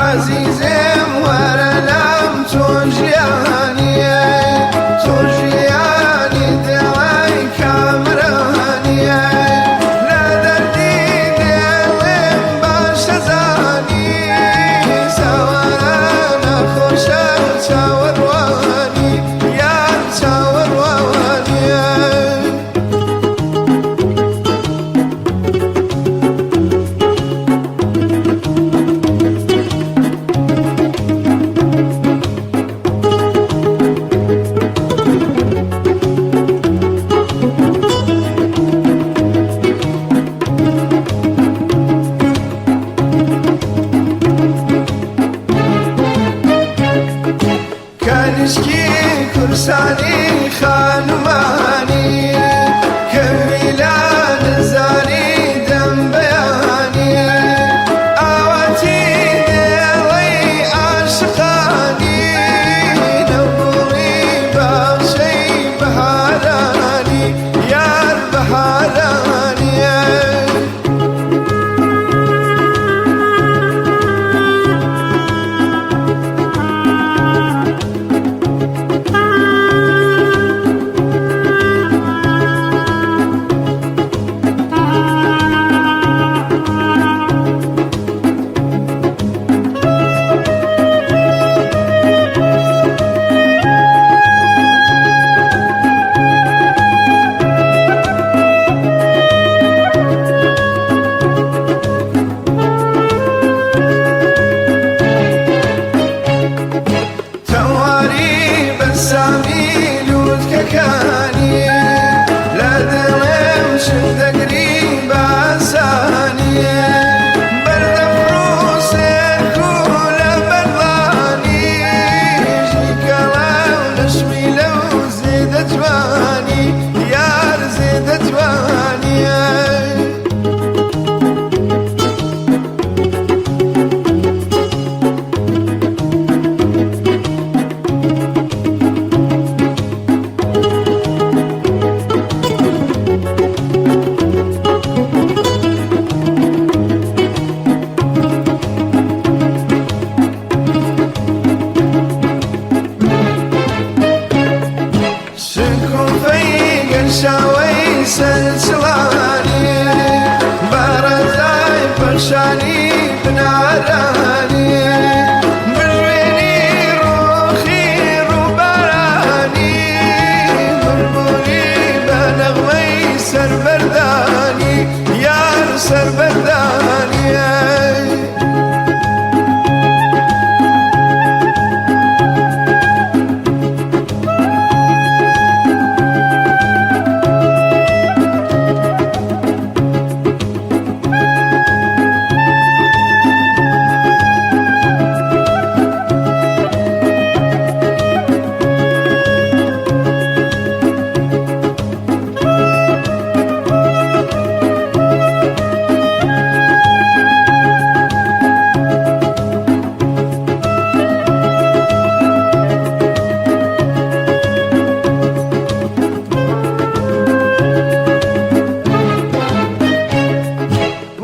عزیزم وەرە لام چۆن ژیانیە، چۆن ژیانی دڵی کامرانیە، لە دەردی دڵم باشە زانی، سەوارە نەخۆشە چاوەڕوانی، یار چاوەڕوانیە. کەنیشکی کورسانی خانومانی، کەمیلان زانی دەم بەیانی، ئاواتی دێڵەی عاشقانی، نەوگوڵی باخچەی بەهارانی، یار بەهارانیە. تەواری بەسامی لووتکەکانی، لە دڵم شک دەگری باسانی، بەردەفڕوسێک و لە بەردانی، ژیکەڵە و نەشمی لەو زێدە جوانی، یار زێدە جوانیە. شکوفەی گەنشاوەی سەرچڵانی، بەڕەزای پەخشانی بنارانی، بژوێنی ڕۆخی ڕووبارانی، بولبولی بە نەغمەی سەربەردانی، یار سەربەردانیە.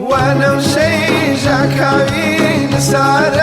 وەنەوشەی ژاکاوی نسارانی.